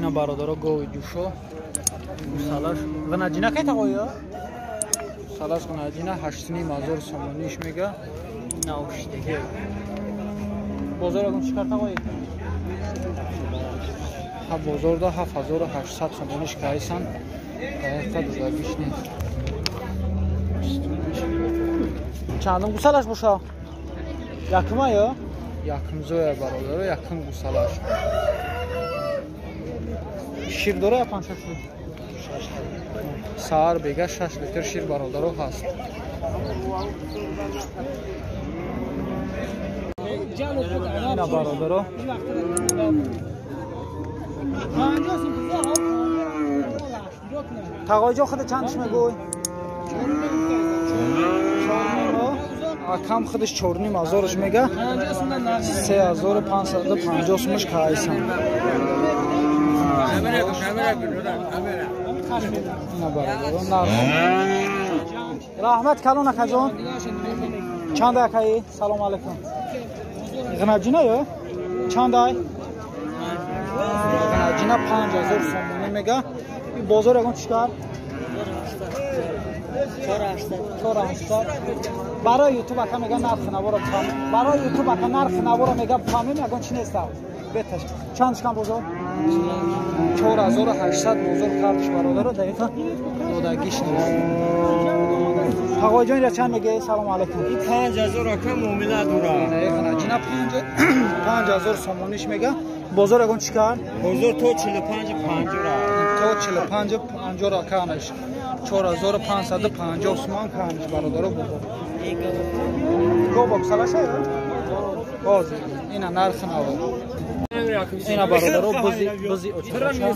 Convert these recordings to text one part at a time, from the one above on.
Ина бародаро гови ҷӯшо гусалаш ғнаҷина кай тағоя? Гусалаш ғнаҷина 8,5 ҳазор сомониш мега. Наоштеге. Бозор ягон чӣ кар тағои? Ха бозорда 7800 сомониш кайсан. Дақиқа додагиш нест. Чандум гусалаш боша? Якума ё? Якум зоя бародаро, якум гусалаш. Шир дора я 5-6 литр? Саҳар бега 6 литр шир бародаро ҳаст. Ина бародаро. Тағоиҷон худ чандш мегӯй? Акам худаш 4,5 ҳазораш мега. 3550 сумаш кайсан. Раҳмат калон акаҷон. Чанд акаи? Салом алайкум. Ғнаҷина ё? Чанд ай? Ғнаҷина 5000 сомонӣ мега. Ин бозор ягон чӣ кар? 4800. Барои ютуб ака мега нархи наворо фаҳм. Барои ютуб ака нархи наворо мега фаҳмем ягон чӣ нест. Беташ. Чанд шкан бозор? 4800 бозор кардиш бародаро, дақиқа додагиш нест. Тағоиҷон ира чанд меге? Салом алайкум. 5000 ака муомила дора. Не, 5000 сомониш мега. Бозор ягон чӣ кард? Бозор то 45 50 ра. То 45 50 ра канаш. 4550 сомон канаш бародаро бозор. Го боксалаша? Боз ина нархи наво. Ина бародаро бузи очабача.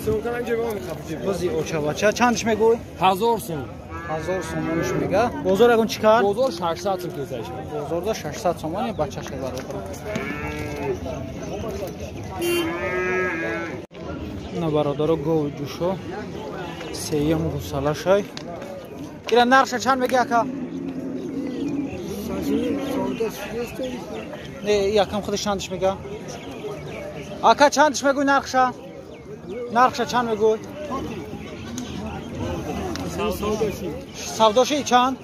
Бузи очабача чандш мегӯй? 1000 сом. 1000 сомониш мега. Бозор ягон чӣ кард? Бозор 600 сом кесаш. Бозорда 600 сомон бачаша бародаро. Ина бародаро гови ҷӯшо сеюм гусалашай. Ира нархша чанд меги ака? Не, якам худаш чандш мега? Ака чандш мегӯй нархша? Нархша чанд мегӯй? Савдоши чанд?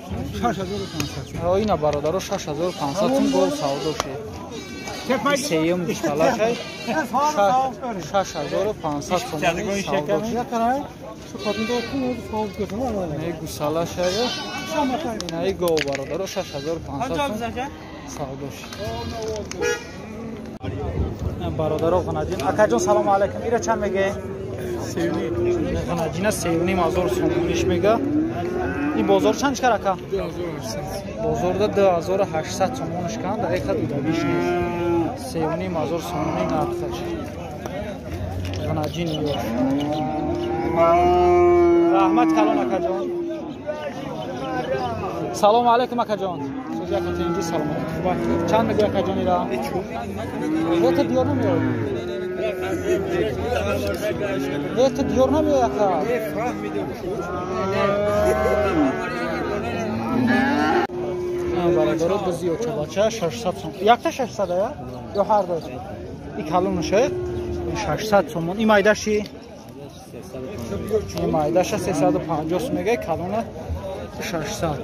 6500. Ина бародаро 6500 сум гов савдоши. Сеюм гусалашай 6500 сомонӣ савдоши. Не гусалашай. Инаи гов бародаро 6500 сум савдоши. Бародаро ғнаҷин. Акаҷон салому алайкум. Ира чанд меге? 3,5. Ғнаҷина 3,5 ҳазор сомониш мега. Ин бозор чанд кар ака? 2800. Бозорда 2800 сомониш кан, дақиқа дудагиш нест. 3,5 ҳазор сомонӣ нархаш. Ғнаҷин ёш. Раҳмат калон акаҷон. Салому алайкум акаҷон. Сӯзи ака тенҷи салом алайкум. Чанд мегӯй акаҷон ира? Это диёр намеояд. Это диёр намеояд ака. Бародаро бузи очабача 600 сом. Якта 600 ая? Ё ҳар ду? И калонуше 600 сомон. И майдаши? И майдаша 350 сом мега, калона 600.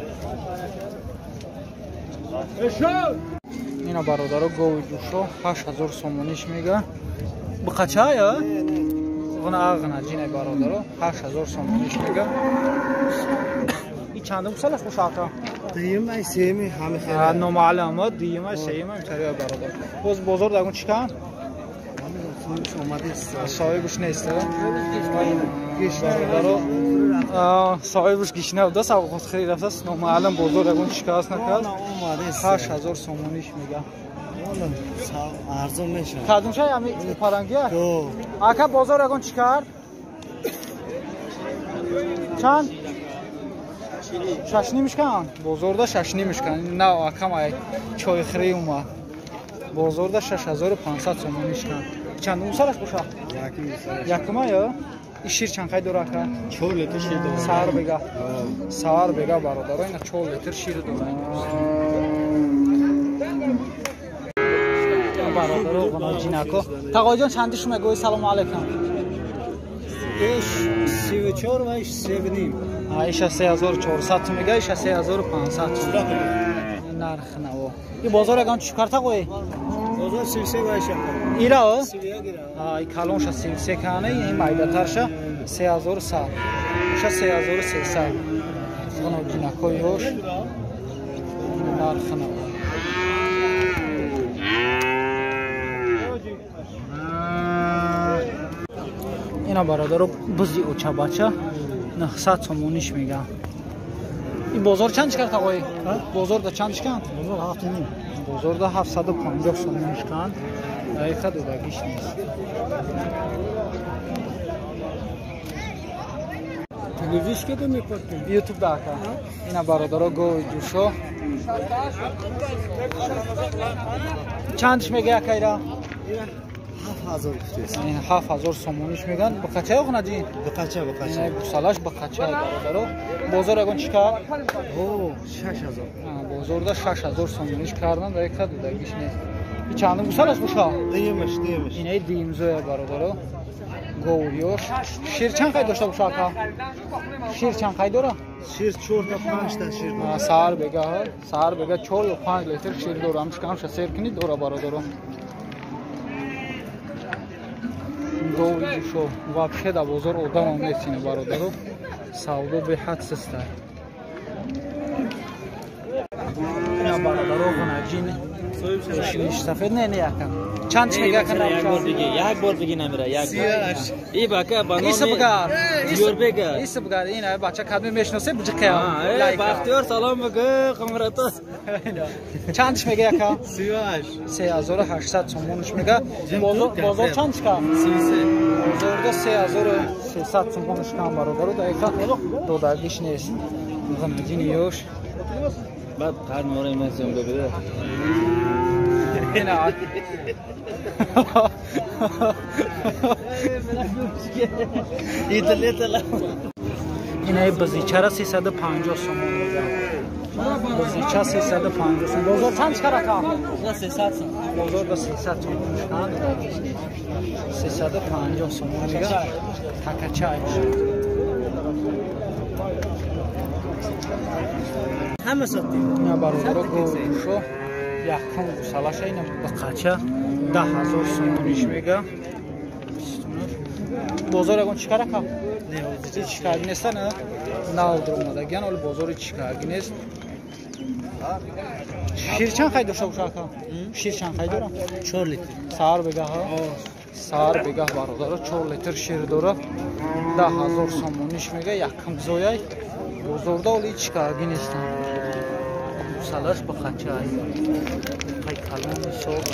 Ина бародаро гови ҷӯшо 8000 сомониш мега. Бақача я? Ғна ағна ҷинай бародаро 8000 сомониш мега. И чандум салаш боша ака? Дуюмай, сеюми ҳами хеле. Номаълум, дуюмай, сеюмай тариа бародар. Боз бозор дагун чӣ кан? Соҳибаш омадааст. Соҳибаш нест, бародаро. Соҳибаш гишна буда, савғот харид рафтааст. Номаълум бозор ягон чӣ кас накард. 8000 сомониш мега. Арзон мешавад. Кадом шай ами парангия? Ака бозор ягон чӣ кард? Чанд? Шашнимишкан? Бозорда шашнимишкан. На, акам ай чойхӯрӣ омад. Бозорда 6500 сомонишкан. Чандум салаш боша? Якума ё? И шир чанд қай дора ака? 4 литр шир дора. Саҳар бега. Саҳар бега бародаро, ина 4 литр шир дора. Бародаро, ҷинако. Тағоҷон чанди шумо мегӯй? Салому алайкум. Иш 34 ва иш 3.5. Иша 3400 мега, иша 3500. Нарх наво. И бозор ягон чӣ карта қой? Бозор 33 ва иша. Ира? 31 ира. И калонша 33 кане, и майдатарша 3100. Иша 3300. Ғано ҷинакои ёш. Нарх наво. Ина бародаро бузи очабача 900 сомониш мега. Ин бозор чанд шикард ағои? Бозор да чанд шиканд? Бозор 7.5. Бозор да 750 сомон шиканд. Дақиқа додагиш нест. Телевизор кеда мепартем? YouTube да ака. Ина бародаро гови ҷӯшо. Чандш мега акайра? 7000 гуфтест. 7000 сомониш меган. Бақача ё наҷин? Бақача, бақача. Гусалаш бақача бародаро. Бозор ягон чӣ кард? О, 6000. Бозорда 6000 сомониш кардан, дақиқа додагиш нест. И чандум гусалаш буша? Дуюмаш, дуюмаш. Инаи дуюмзоя бародаро. Говёш. Шир чанд қай дошта буша ака? Шир чанд қай дора? Шир 4 та 5 та шир дора. Саҳар бега, саҳар бега 4 ё 5 литр шир дора. Ҳамш сер кунӣ дора бародаро. Гови ҷӯшо вообще да бозор одамам нест ина бародаро. Савдо беҳад систа. Ина бародаро ғунаҷин сафед не не ака. Чанд чӣ мега ака? Як бор биги, як бор биги намира, як бор. И бака ба номи Исбгар. Юрбега. Исбгар ина бача кадме мешносе буҷиқия. Бахтиёр салом бигӯ, қумрато. Чанд чӣ мега ака? 38. 3800 сомониш мега. Бозор чанд чӣ кард? 33. Бозорда 3300 сомониш кам бародаро, дақиқа додагиш нест. Ғунаҷини ёш. Баъд қарнораи ман съёмка буда. Ина. Инаи бизичара 350 сомон мега. Бизича 350 сомон. Бозор чанд чӣ кард ака? 300 сомон. Бозор ба 300 сомон шиканд. 350 сомон мега. Такача. Ҳама сотдем. Ина бародаро говшо якум гусалаша ина бақача 10000 сомониш мега. Бозор ягон чӣ кар ака? Не, чӣ карги неста, не? Нав дуромадагиян, оли бозори чӣ карги нест. Шир чанд қай дошта боша ака? Шир чанд қай дора? 4 литр. Саҳар бегаҳ? Саҳар бегаҳ бародаро 4 литр шир дора. 10000 сомониш мега, якум зояй. Бозорда оли чӣ карги нестан. Гусалаш бақача. Қай калон ҳисоб.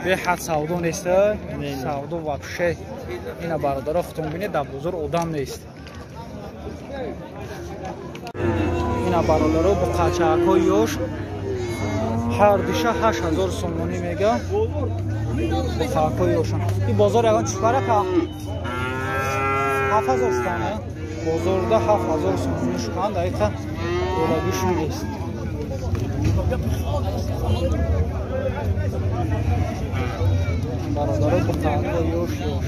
Беҳад савдо нест, савдо вообще. Ина бародаро хутон бинед, дар бозор одам нест. Ина бародаро буқачаакҳои ёш ҳар диша 8000 сомонӣ мега. Буқаакҳои ёшон. Ин бозор ягон чӣ кар ака? 7000 шукан, бозорда 7000 сомонӣ шукан, дақиқа долагиш нест. Бародаро буқаакҳои ёш ёш.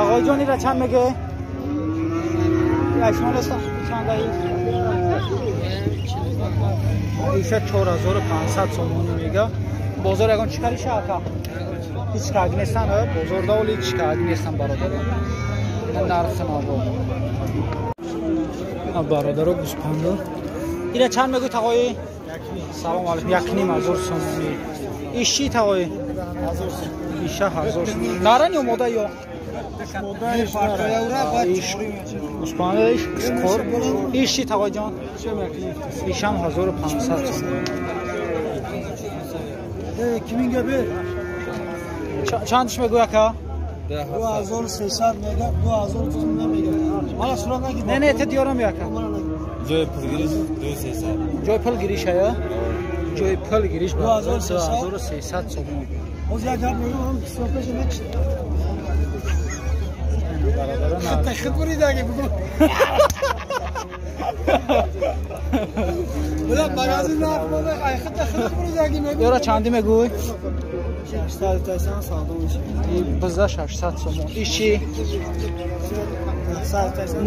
Ағоиҷон ира чанд меге? Айшмон аст чанд аи? Иша 4500 сомонӣ мега. Бозор ягон чӣ кариша ака? Ҳеҷ карги нестан, бозорда оли ҳеҷ карги нестан бародаро. Нархи наво. Бародаро гӯспандо. Ира чанд мегӯй тағои? Салом алейкум. 1500 сомонӣ. Иш чӣ тағои? Иша 1000 сомонӣ. Наран ё мода ё? Гӯспанда иш қор. Иш чӣ тағои ҷон? Ишам 1500 сомонӣ. Киминга бер? Чандш мегӯй ака? 2300 мега, 2300 мега. Мана сурат нагир. Не, не, те диёрам ака. Ҷои пулгириш 2300. Ҷои пулгириш ая? Ҷои пулгириш 2300 сомон. Оз як гап мегӯям, 25 меч. Хит буридаги бугу. Ёра чанди мегӯй? Биза 600 сомон. Иши?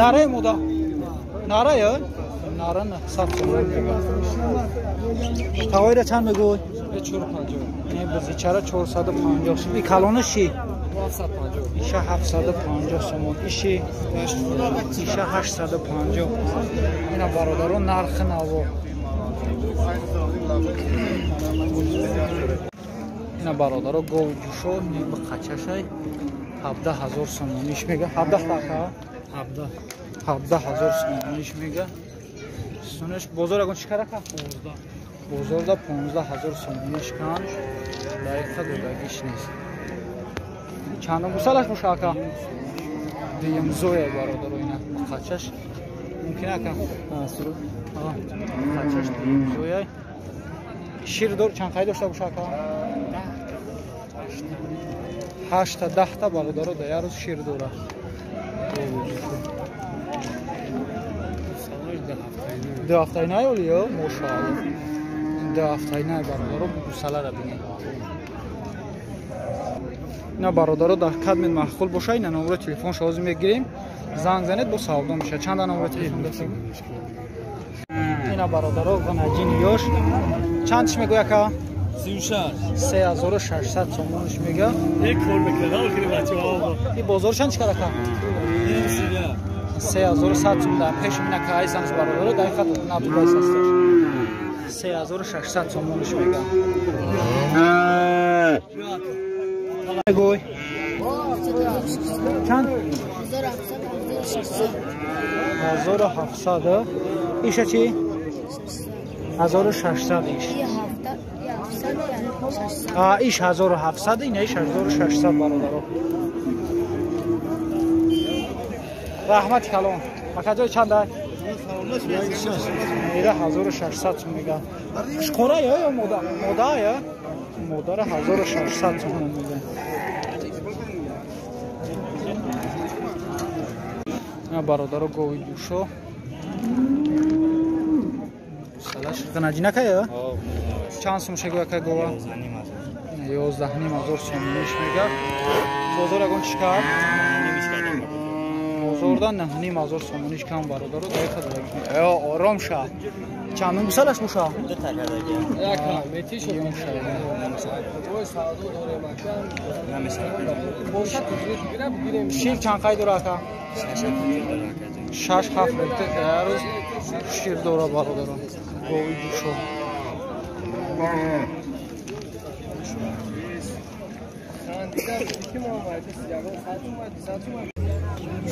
Нара мода? Нара ё? Нара 900 сомон мега. Тавайра чанд мегӯй? 450. Не бизичара 450 сом. И калонаш чи? 750. Иша 750 сомон. Иши? Иша 850. Ина бародарон нархи наво. Ина бародаро гов ҷушо ба қачашай 17 000 сомониш мега. 17 тақа? 17 000 сомониш мега. Сунаш бозор ягон чӣ карака? 15. Бозорда 15 000 сомониш кан. Дақиқа додагиш нест. Чандум гусалаш боша ака? Дуюм зоя бародаро ина қачаш. Мумкин ака? Қачаш дуюм зоя. Шир дор чанд қай дошта боша ака? 8 10 та бародаро да як рӯз шир дора. Ду ҳафтаи най оли ё? Мошаалло. Ду ҳафтаи най бародаро гусалара бинед. Ина бародаро дар кадмин маъқул боша ина номеро телефоншо ҳозир мегирем. Занг занед бо савдо мешавад. Чанда номеро телефон дошта? Ина бародаро ғанаҷини ёш. Чанд чиш мегӯй ака? 3600 сомониш мега. Як кор мекунад, охири бачаҳо. И бозор чанд чӣ карака? 3100 сом дар пеш мина кайсанш бародаро дар хат набудайс ҳасташ. 3600 сомониш мега. Мегӯй? Чанд? 1700. Иша чи? 1600 иш. Иш 1700, ина иш 1600 бародаро. Раҳмати калон. Акаҷой чанда? Ира 1600 сом мега. Шқора ё ё мода? Мода ё? Модара 1600 сом мега. Ина бародаро гови ҷӯшо. Салаш ғанаҷина кая? Чанд сом шегӯ ака гова? 11 500 сомониш мега. Бозор ягон чӣ кард? Бозорда 9 500 сомониш кам бародаро дақиқа додагиш. Э, ором ша. Чандум гусалаш боша? Ду та кардаги. Шир чанд қай дора ака? 6-7 литр дар рӯз шир дора бародаро. Гови ҷӯшо.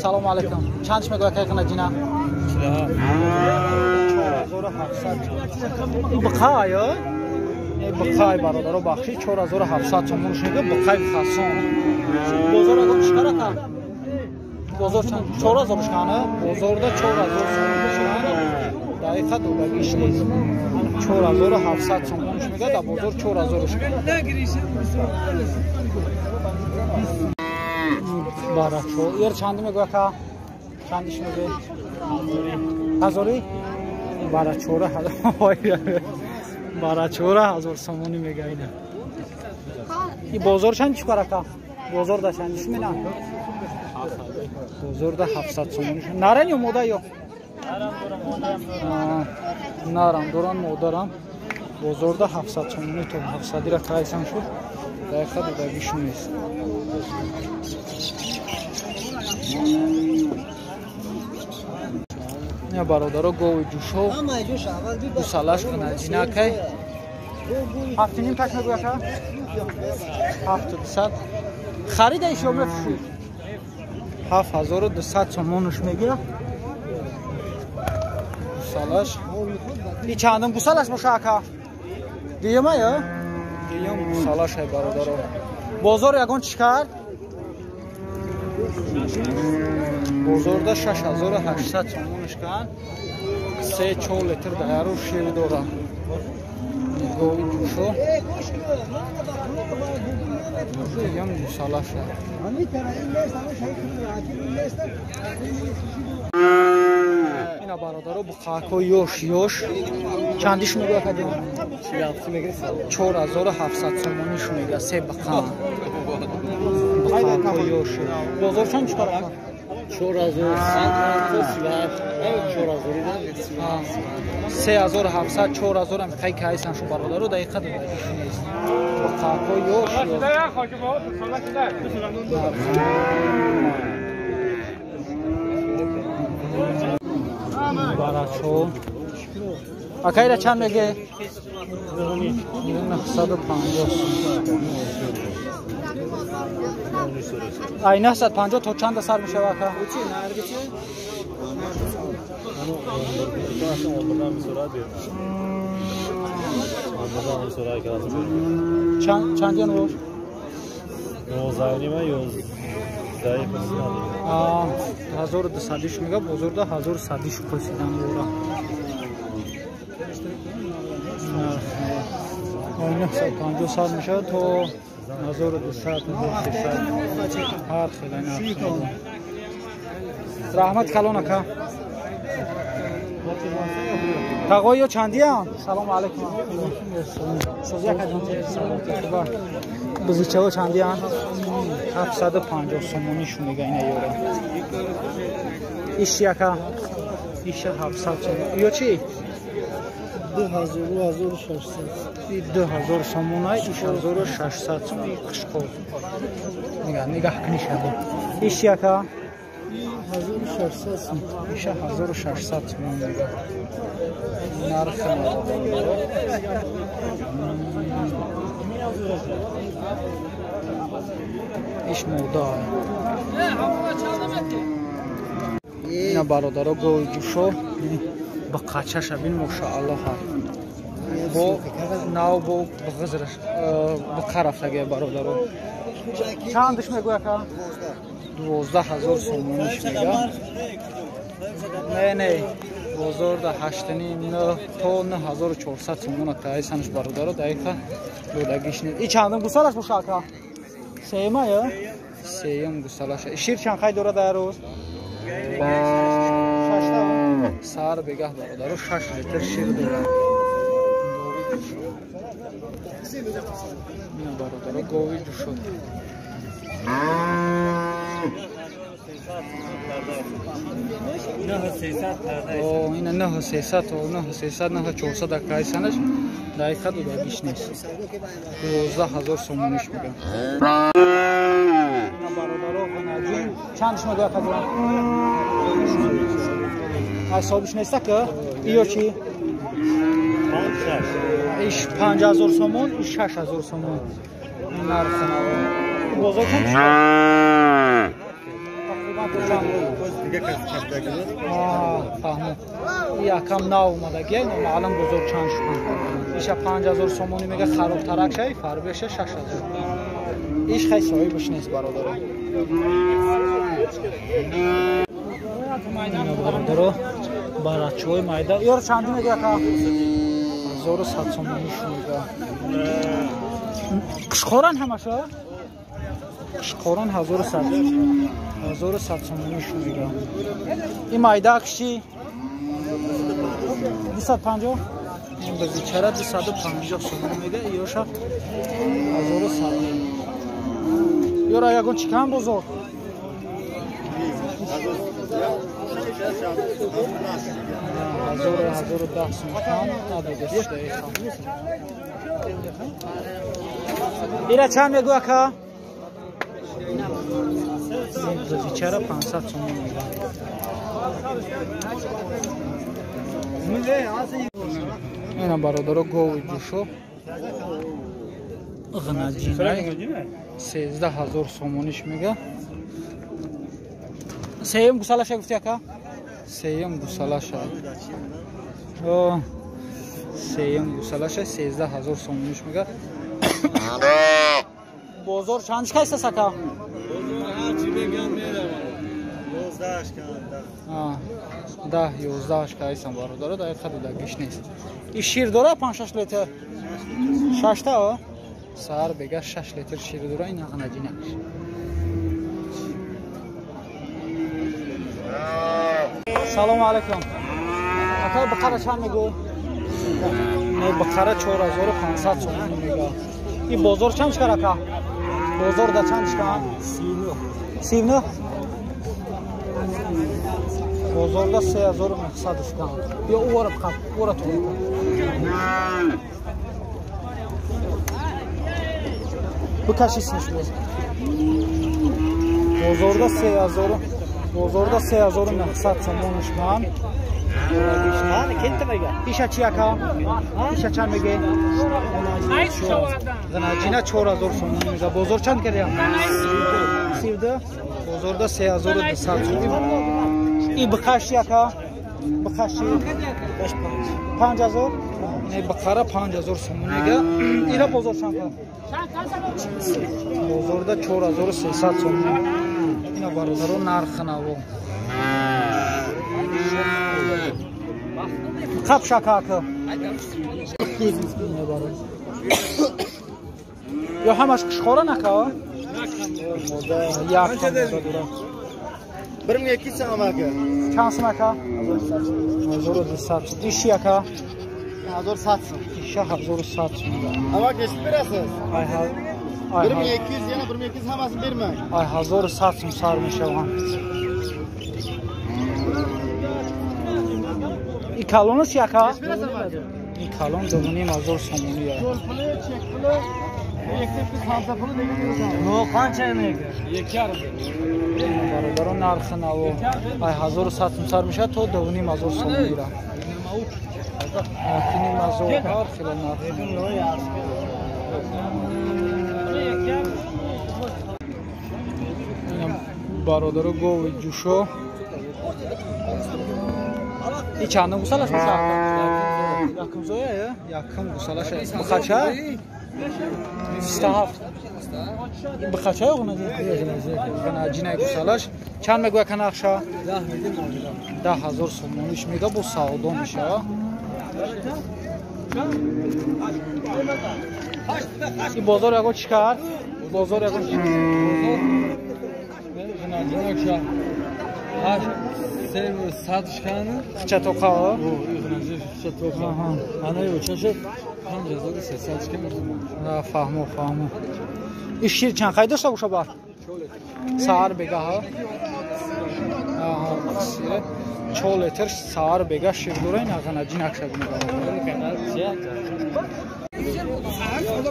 Салому алайкум. Чанд мегӯяд акай қанаҷина? 4700. Бақай, ё? Бақай бародаро бахши 4700 сомон шуд, бақай хасон. Бозор ягон чӣ карака? Бозор чанд? 4000 шкана? Бозорда 4000 сомон шуд. Дақиқа додагиш нест. 4700 сомон мега, дар бозор 4000 шуд. Барачо. Ер чанд мегӯяд ака? Чандиш мегӯяд? Ҳазори? Барачора барачора 1000 сомонӣ мега ина. И бозор чанд чӣ карака? Бозор да чандиш мена? Бозор да 700 сомонӣ. Наран ё мода ё? Нарам доран модарам. Бозор да 700 сомонӣ то 700 ира кайсан шуд. Дақиқа додагиш нест. Я бародаро гови ҷӯшо гусалаш қанаҷинакай. 7,5 так мегӯяка? 7200. Харида иш ё мефурӯшед? 7200 сомонуш мегирад. Гусалаш. И чандум гусалаш боша ака? Дуюма ё? Дуюм гусалаш ай бародаро. Бозор ягон чӣ кард? Бозорда 6800 сомонуш кан. 3-4 литр дар рӯз шир дора. Гови ҷӯшо. Дуюм гусалаша. Ина Ина бародаро буқаҳо ёш ёш. Чандиш мегӯя кадем? 4700 сомониш мега се буқа. Буқаҳо ёш. Бозор чанд чикор ака? 4100 3700 4000 ам қай кайсан шу бародаро дақиқа додагиш нест. Буқаҳо ёш ёш. Барачо. Акайра чанд меге? 950. Ай 950 то чанда сар мешава ака? Чанд ян бош? 19.5 11 1200 мега бозорда 1100 пурсидан бора. 950 сар мешавад то 1200 1300 ҳар хел нарх. Раҳмат калон ака. Тағоё чандиям? Салом алайкум. Созия кадом? Бузичаҳо чандиям? 750 сомониш мега ина ёра. Иш яка? Иш 700 сомон. Ё чи? 2600. 2000 сомона, иш 1600 сом қишқор. Нигаҳ, нигаҳ кунӣ шаби. Иш яка? 1600 сом. Иш 1600 сомон мега. Нарх иш мода. Ина бародаро гови ҷушо ба қачаша бин мошааллоҳ бо нав бо ғизраш ба рафтаге бародаро. Чандиш мегӯя ка? 12000 сомониш мега. Не не бозорда 8.5 то 9400 сомона таисанш бародаро дақиқа додагиш не. И чандум гусалаш боша ака? Сеюма ё? Сеюм гусалаш. Шир чанд қай дорад дар рӯз? Шашта. Сар бегаҳ бародаро 6 литр шир дорад. Ина бародаро гови ҷушод. О, ина 9300 то 9300 9400 акайсанаш дақиқа додагиш нест. 12000 сомониш мега. Ина бародаро ғанаҷин чандиш мегӯя кадом? Ҳисобиш неста ки? Иё чи? Иш 5000 сомон, иш 6000 сомон. Нарх бозор чанд шуд? Фаҳмо. Якам нав омадагия, номаълум бозор чанд шуд. Иша 5000 сомонӣ мега харобтарак шави, фарбеша 6000. Иш хай соҳибаш нест бародаро. Бародаро барачои майда. Ёр чанди мега ка? 1100 сомонӣ мега. Қишқоран ҳамаша? Қишқоран 1100. 1100 сомонӣ мега. Ин майда киши 250. Ин базичара 250 сомонӣ мега, ёша 1100. Ёра ягон чӣ кам бозор? 1010 сом кам надодааст. Ира чанд мегӯ ака? Базичара 500 сомон мега. Ина бародаро гови ҷушо ғнаҷинай 13000 сомониш мега. Сеюм гусалаша гуфти ака? Сеюм гусалаша. Сеюм гусалаша 13000 сомониш мега. Бозор чанд кайса ака? 10 11 кайсан бародаро дақиқа додагиш нест. И шир дора 5-6 литр? 6 та? Сар бега 6 литр шир дора ин ғнаҷинаш. Салом алайкум. Акай бақара чанд мегӯ? Не, бақара 4500 сомонӣ мега. И бозор чанд шикар ака? Бозор да чанд шикар? 39. Бозорда 3900 шикар. Ё ора бақар, ора ту. Бикаши синиш боз. Бозорда 3000, бозорда 3900 сомон шикар. Иша чи ака? Иша чанд меге? Ғанаҷина 4000 сомон мега. Бозор чанд кардя? 32. Бозорда 3200 сомон. И бақаши ака? Бақаши 5000. Не, бақара 5000 сомон мега. Ира бозор чанд кар? Бозорда 4300 сомон. Ина бародаро нархи наво. Қап шака ака. Ё ҳамаш қишхора нака? Як дора. 1200 сом ака. Чанд сом ака? 1200. Иши ака? 1100 сом. Иша 1100 сом. Ама кешib berasiz. 1200 yana 1200 hammasini bermang. Ay 1100 сом сар мешаванд. И калонаш яка? И калон 2500 сомонӣ. Yo'l puli, chek puli, 2 hamsa puli degan berasan. No, qancha nega? 2,5. Бародарон нархи наво ай 1100 сом сар мешавад то 2500 сомонӣ ра. 2500 ҳар хела нарх. Бародаро гови ҷӯшо. И чандум гусалаш мешавад? Якум зоя, якум гусалаш. Бухача? 27. Бухача ё ғанаҷинаи гусалаш. Чанд мегӯя ка нақша? 10000 сомониш мега, бо савдо мешава. И бозор ягон чӣ кард? Бозор ягон чӣ? Ғанаҷинакша 8 сад шкани. Хчатоқа? Хчатоқа. Ана ёчаша 5300 шкани. Фаҳмо, фаҳмо. И шир чанд қай дошта боша бар? Саҳар бегаҳа? Аҳа, 4 литр саҳар бега шир дора, ин ғанаҷинакша мега.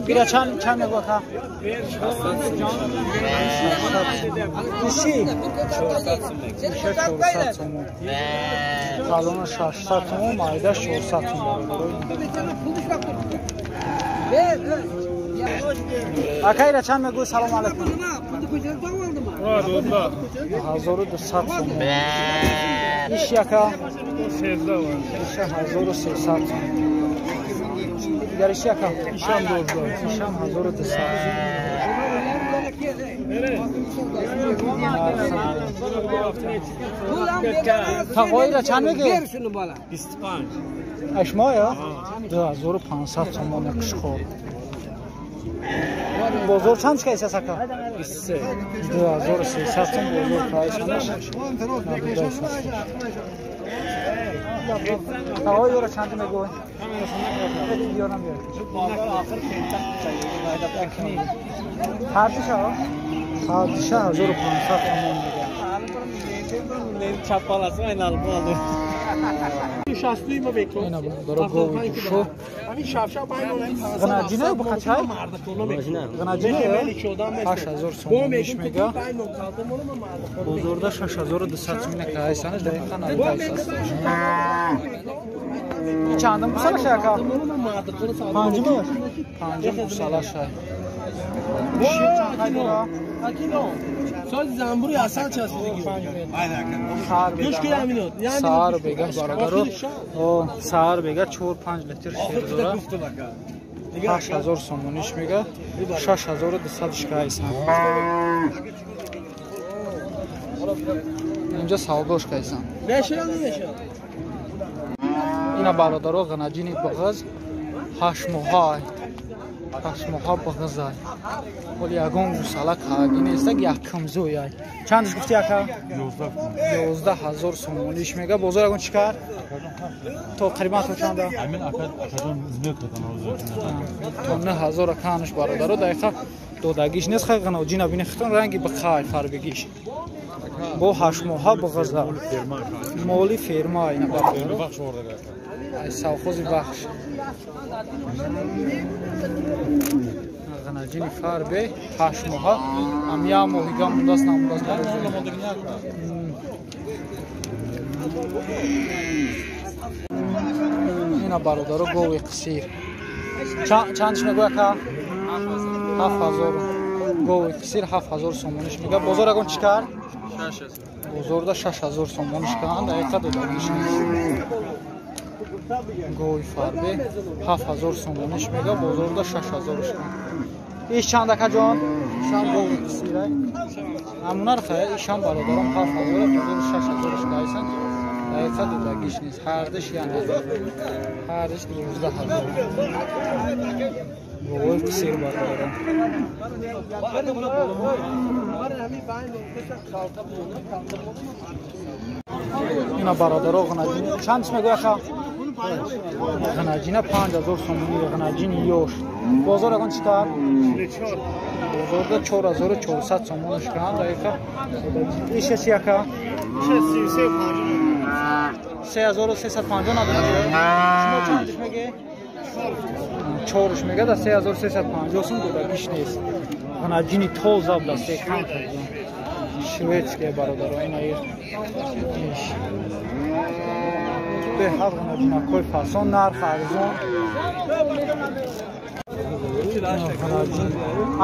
Бира чанд мегӯя ка? Иши? 400 сомон. Калона 600 сомон, майда 400 сомон. Акайра чанд мегӯй? Салом алайкум. 1200 сомон. Иши ака? Иша 1300 сомон. Дигар иши ака? Ишам 12. Ишам 1200. Тағоира чанд мегӯ? 25. Ашмоя? 2500 сомон қишхор. Бозор чанд шикаист ака? 23. 2300 сом бозор прайсанаш. Тағоира чанд мегӯ? Ҳардиша? Ҳардиша 1500 сомон мега. Ина бародаро гови ҷӯшо. Ғанаҷина бухачай? Ғанаҷина 8000 сомониш мега. Бозорда 6200 сомона кайсанаш дақиқан набудааст. Чандум гусалаш ака? Панҷум? Панҷум гусалаш. Шир чанд қай дора? Саҳар бега бародаро, саҳар бега 4-5 литр шир дора. 8000 сомониш мега, 6200 шикайсан. Инҷа савдош кайсан. Ина бародаро ғанаҷини бағаз 8 моҳа. Ҳаштмоҳа бағизай. Оли ягон гусала кааги нестак, яккамзӯяй. Чандаш гуфти ака? 11 000 сомониш мега. Бозор ягон чӣ кард? То қарибан то чанда? То 9000 аканаш бародаро дақиқа додагиш нест. Хай ғаноҷина бини хитон ранги бихай фарбегиш. Бо ҳаштмоҳа бағиза. Моли ферма ина бародаро. Ай совхози Вахш. Ғанаҷини фарбе 8 моҳа. Ам як моҳига мондааст, намондааст. Ина бародаро гови қисир. Чандш мегӯ ака? 7000. Гови қисир 7000 сомониш мега. Бозор ягон чӣ кард? Бозорда 6000 сомониш карданд, дақиқа додагиш нест. Гови фарбе 7000 сомониш мега, бозорда 6000 канд. Иш чанд акаҷон? Ишам гови қисирай. Ҳамунар хая, ишам бародарам 7000, бозори 6000 кайсан. Дақиқа додагиш нест. Ҳардиш яна. Ҳардиш 12 000. Гови қисир бародарам. Ина бародаро ғанаҷини чанд мегӯ ака? Ғанаҷина 5000 сомонӣ, ғанаҷини ёш. Бозор ягон чӣ кард? Бозорда 4400 сомониш карданд, дақиқа. Иша чи ака? 3350 надорад. Шумо чандиш меге? Чорш мега да 3350 сом додагиш нест. Ғанаҷини тоза буда секан шведские бародаро ина иш. Беҳад ғанаҷинакҳои фасон, нарх арзон.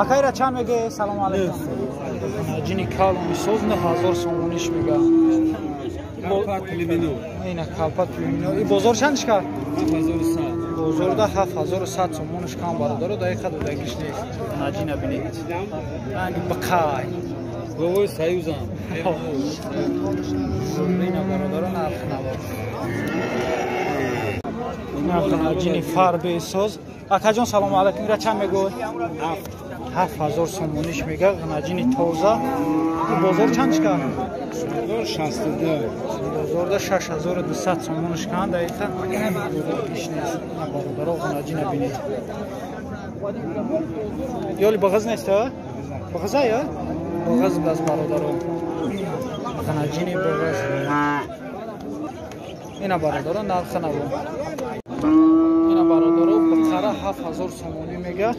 Акайра чанд меге? Салому алайкум. Ғанаҷини калони соз 9000 сомониш мега. Ина калпат племино. И бозор чандиш кард? Бозорда 7100 сомониш кам бародаро, дақиқа додагиш нест. Ғанаҷина бинед. Ранги бақай. Говой союзам. Ина бародаро нарх навор. Ғанаҷини фарбе соз. Акаҷон салому алайкум. Ира чанд мегӯй? 7000 сомониш мега. Ғанаҷини тоза. Бозор чанд кард? Бозорда 6200 сомониш канд, дақиқа додагиш нест. Бародаро ғанаҷина бинед. Ёли бағиз нест, а? Бағиза я? Бағиз бас бародаро. Ғанаҷини бағиз. Ина бародаро нархи наво. Ина бародаро бақара 7000 сомонӣ мега.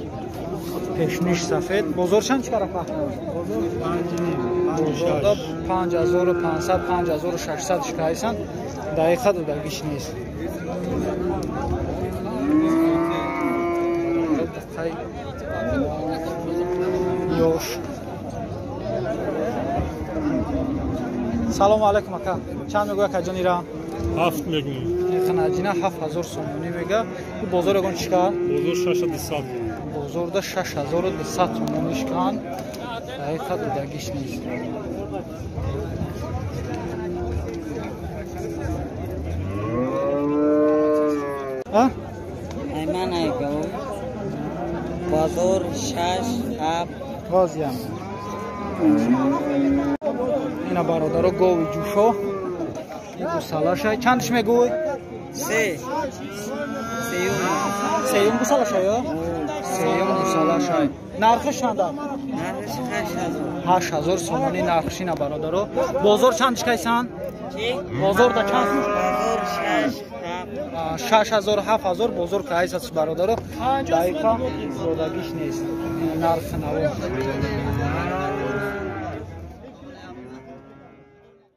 Пешниш сафед. Бозор чанд чӣ кара? Бозорда 5500, 5600 шикайсан. Дақиқа додагиш нест. Ёш. Салому алайкум ака. Чанд мегӯ акаҷон ира? Ҳафт мегӯм. Ғанаҷина 7000 сомонӣ мега. Бозор ягон чӣ кард? Бозор 6200. Бозорда 6200 сомониш канд. Дақиқа додагиш нест. А? Айман айгав. Бозор 6 7 Возям. Ина бародаро гови ҷӯшо. Гусалашай. Чандш мегӯй? Се. Сеюм. Сеюм гусалашай, ё? Сеюм гусалашай. Нархиш чанда? Нархиш 8000. 8000 сомонӣ нархшина бародаро. Бозор чандш кайсан? Чи? Бозорда чанд? Бозор 6 7. 6000 7000 бозор кайсас бародаро. Дақиқа додагиш нест. Нархи наво.